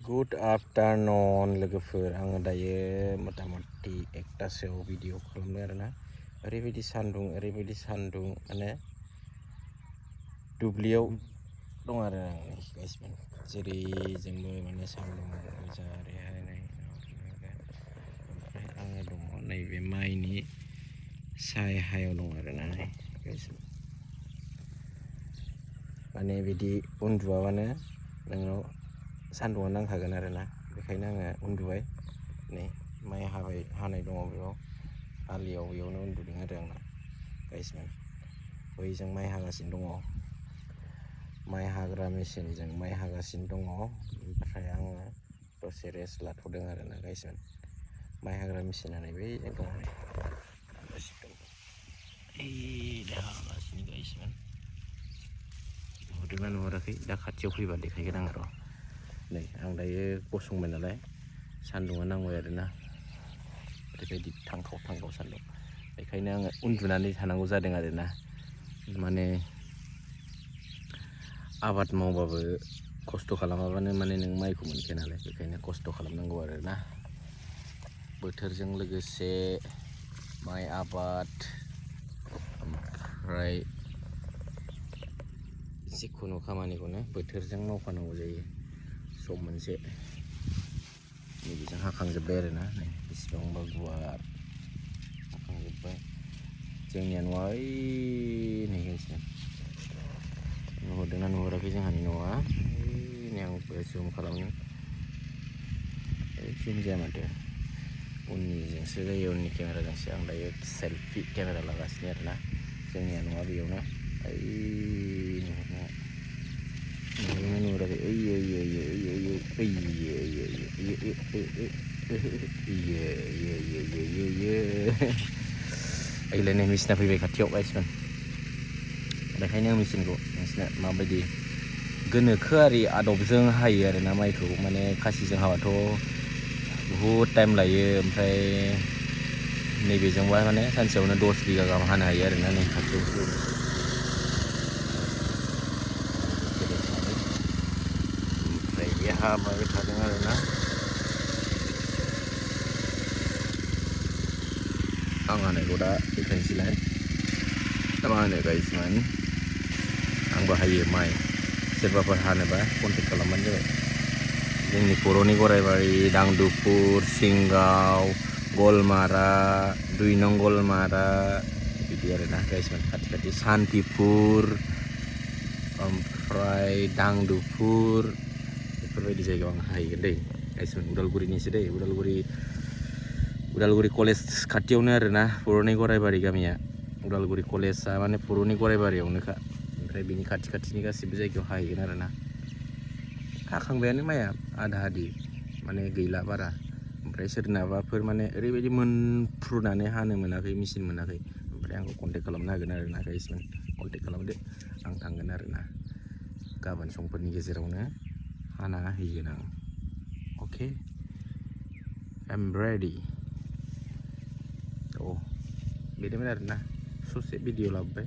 good afternoon लोगोफोर आङो दायो मथा मथि एकटासोआव भिडिअ खालामदों आरोना ओरैबायदि सान्दुं माने दुब्लियाव दं आरो आं गाइसमोन जेरै जोंबो माने सान्दुं ओरैहाय ओमफ्राय आङो दङ नैबे माइनि सायहायाव दं आरोना गाइसमोन माने बिदि उन्दुआबानो नोंनाव सान्दुंआ नांखागोन आरोना बेखायनो आङो उन्दुबाय नै माइ हानाय दङ बेयाव आलियाव बेयावनो उन्दुदों आरो आंना गाइसमोन बैजों माइ हागासिनो दङ माइ हाग्रा मेसिनजों माइ हागासिनो दङ ओमफ्राय आङो दसे रेस्ट लाथ'दों आरोना गाइसमोन माइ हाग्रा मेसिना नै बैजों दङ हागासिनो गाइसमोन नुदोंना नुहुराखै दा खाथियाव फैबा देखायगोन आं र' नै आं दायो गसंबाय नालाय सान्दुंआ नांबाय आरोना ओरैबायदि थांखाव सान्दुं बेखायनो आङो उन्दुनानै थानांगौ जादों आरोना माने आबाद मावबाबो खस्थ' खालामाबानो माने नों माइखौ मोनखाया नालाय बेखायनो खस्थ' खालामनांगौ आरोना बोथोरजों लोगोसे माइ आबाद ओमफ्राय जिखुनु खामानिखौनो बोथोरजों मावफानांगौ जायो सम मोनसे नैबेजों हाखांजोब्बाय आरोना नै बेसेबांबा गुवार हाखांजोब्बाय जोंनिया न'आ ओइ नै गाइसमोन नुहुरदोंना नुहुराखै जोंहानि न'आ नै आं जुम खालामनो जुम जाया माथो उननिजोंसो जायो उननि केमेराजोंसो आं दायो सेल्फि केमेरा लागासिनो आरोना जोंनिया न'आ बेयावनो नुहुराखै ओइलायनाय मेसिना फैबाय खाथियाव गाइसमोन बेखायनो आं मेसिनखौ नोंसिना माबायदि गोनोखोआरि आदबजों हायो आरोना माइखौ माने खासिजों हाबाथ' बहुद टाइम लायो ओमफ्राय नैबेजोंबा माने सानसेयावनो 10 बिगा गाहाम हानो हायो आरोना नै खाथियावसो ओमफ्राय बे हाबाय थादों आरोना आं हानायखौ दा देखायनोसैलाय मा होनो गाइसमोन आंबो हायो माइ सोरबाफोर हानोबा कन्टेक्ट खालामबानो जाबाय जोंनि बर'नि गराइबारि दांदुफुर सिंगाव गलमारा 2 नं गलमारा बिदि आरोना गाइसमोन खाथि सान्तिपुर ओमफ्राय दांदुफुर बेफोरबायदि जायगायाव आं हाहैगोन दै गाइसमोन उदालगुरिनिसो दै उदालगुरि कलेज खाथियावनो आरोना बर'नि गराइबारि गामिया उदालगुरि कलेजआ माने बर'नि गराइबारियावनोखा ओमफ्राय बिनि खाथिनि गासिबो जायगायाव हाहैगोन आरोना हाखांबायानो माइआ आधा आधि माने गैला बारा ओमफ्राय सोरनाबाफोर माने ओरैबायदि मोनफ्रुनानै हानो मोनाखै मेचिन मोनाखै ओमफ्राय आंखौ कन्टेक्ट खालामनो हागोन आरोना गाइसमोन कन्टेक्ट खालामदो आं थांगोन आरोना गाबोन समफोरनि गेजेरावनो हाना हैगोन आं अके आइ एम रेडि बेनोमोन आरोना ससे भिडिअ लाबोबाय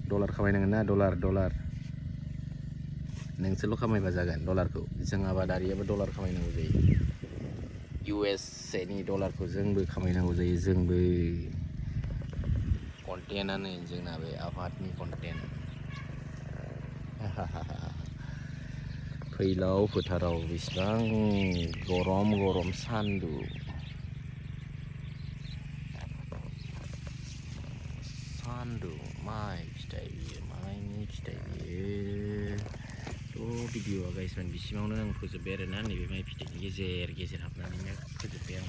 डलार खामायनांगोन ना डलार नोंसोरल' खामायबा जागोन डलारखौ जों आबादारियाबो डलार खामायनांगौ जायो USA नि डलारखौ जोंबो खामायनांगौ जायो जोंबो कन्टेन्टआनो जोंना बे आबादनि कन्टेन्ट फैलाव फोथाराव बेसेबां गरम सान्दुं माइ फिथाइ बियो माइनि फिथाइ बियो भिडिअआ गाइसमोन बिसिमावनो आं फोजोब्बाय आरोना नैबे माइ फिथाइनि गेजेर हाबनानैनो फोजोब्बाय आं